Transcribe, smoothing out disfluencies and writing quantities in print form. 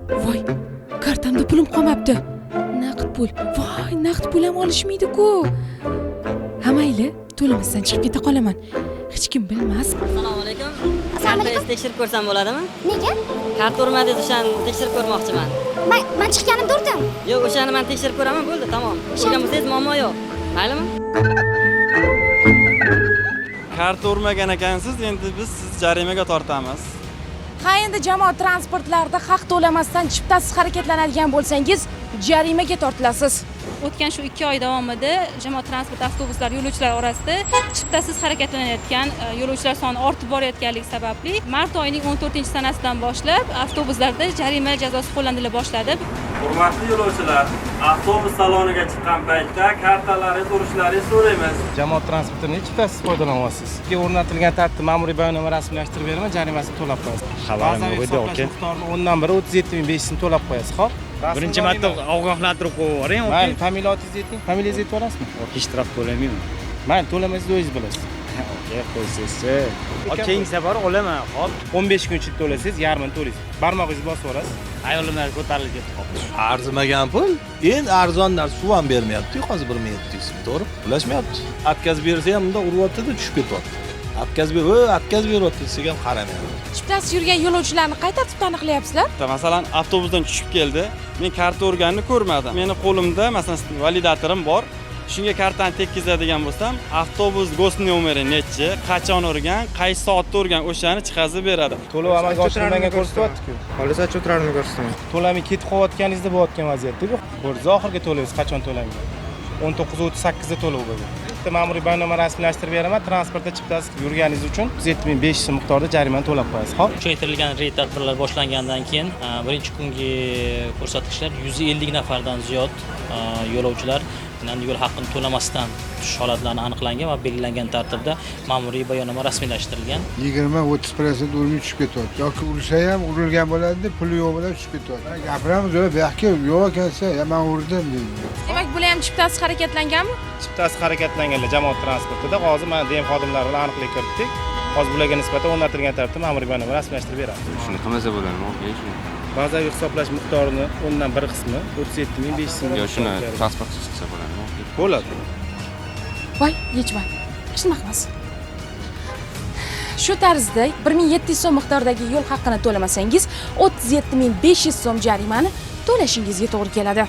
Voy, kartamda pulim qolmabdi. Naqd pul. Voy, naqd pul ham olishmaydi-ku. Ha, mayli, to'lamasdan chiqib keta qolaman. Hech kim bilmas. Assalomu alaykum. Assalomu alaykum. Kartangizni tekshirib ko'rsam bo'ladimi? Nega? Karta urmadingiz, o'shani tekshirib ko'rmoqchiman. Man chiqqanimda urdim. Yo'q, o'shani man tekshirib ko'raman, bo'ldi, tamom. Urgan bo'lsangiz muammo yo'q. Maylimi? Karta urmagan ekansiz, endi biz sizni jarimaga tortamiz. Ha, endi jamoat transportlarida haq to'lamasdan chiptasiz harakatlanadigan bo'lsangiz, jarimaga tortilasiz. O'tgan shu 2 oy davomida jamoat transport avtobuslari yo'lovchilar orasida chiptasiz harakatlanayotgan yo'lovchilar soni ortib borayotganligi sababli mart oyining 14 sanasidan boshlab avtobuslarda jarima jazosi qo'llanila boshladi. Hurmatli yo'lovchilar, avtobus saloniga chiqqan paytda kartalaringiz urishlaringizni so'raymiz. Jamoat transportini chiptasiz foydalanyapsiz. Sizga o'rnatilgan tartibda ma'muriy bayonnoma rasmiylashtirib beraman, jarimasini to'lab qo'yasiz. Xabarim Bazaviy yo'q edi, hisoblash aka. miqdorini 1/10, 37 500 so'm to'lab qo'yasiz, xo'p? Birinchi marta ogohlantirib qo'yib yuboring. Mayli, familiya, otingizni ayting. Familiyangizni aytib olasizmi? Aka, shtraf to'lamayman. Mayli, to'lamasangiz, o'zingiz bilasiz. Aka, qo'ysangizchi. Keyingi safar olaman, xo'p. 15 kun ichida to'lasangiz, yarmini to'laysiz. Barmog'ingizni bosib yuborasiz. Ayolimlar ko'tarilib ketdi, xo'p. Arzimagan pul. Endi arzon narsa suv ham bermayapti hozir, 1700 so'm, to'g'ri, ulashmayapti. Отказ bersa ham bundoq uryaptida, tushib ketyapti. Отказ ber, o отказ beryapti desak ham qaramayapti. Chiptasiz yurgan yo'lovchilarni qay tartibda aniqlayapsizlar? Masalan, avtobusdan tushib keldi, men karta urganini ko'rmadim. Meni qo'limda, masalan, validatorim bor. Shunga kartani tekkizadigan bo'lsam, avtobus гос nomeri nechi, qachon urgan, qaysi soatda urgan, o'shani chiqazib beradi. To'lov amalga oshirilmagan ko'rsatyapti-ku. Xohlasa, отчет ko'rsataman. To'lamay ketib qolayotganingizda bo'layotgan vaziyatda bu. Ko'rdingiz, oxirgi to'lovingiz qachon to'langan? 19:38da to'lov bo'lgan. Bitta ma'muriy bayonnoma rasmiylashtirib beraman. Transportda chiptasiz yurganingiz uchun 37 500 so'm miqdorida jarimani to'lab qo'yasiz, xo'p? Kuchaytirilgan reyd tadbirlar boshlangandan keyin birinchi kungi ko'rsatkichlar 150 nafardan ziyod yo'lovchilar yo'l haqqini to'lamasdan tushish holatlarini aniqlangan va belgilangan tartibda ma'muriy bayonnoma rasmiylashtirilgan. 20-30% urmay tushib ketyapti yoki ursa ham, urilgan bo'ladida, puli yo'q bo'ladi, tushib ketyapti. Mana gapiramiz, ular bu yoqqa yo'q ekan desa, "Ya, man urdim", deydi. Demak, bular ham chiptasiz harakatlanganmi? Chiptasiz harakatlanganlar jamoat transportida hozir mana DM xodimlari bilan aniqlik kiritdik. Hozir bularga nisbatan o'rnatilgan tartibda ma'muriy bayonnoma rasmiylashtirib beramiz. Shuni qilmasa bo'ladimi, aka, shuni? Bazaviy hisoblash miqdorini 1/10 qismi, 37 500 so'm. Yo, shuni transportsiz qilsa bo'ladimi, aka? Bo'ladi. Voy, yechma. Hech nima qilmas. Shu tarzda 1700 so'm miqdoridagi yo'l haqqini to'lamasangiz, 37 500 so'm jarimani to'lashingizga to'g'ri keladi.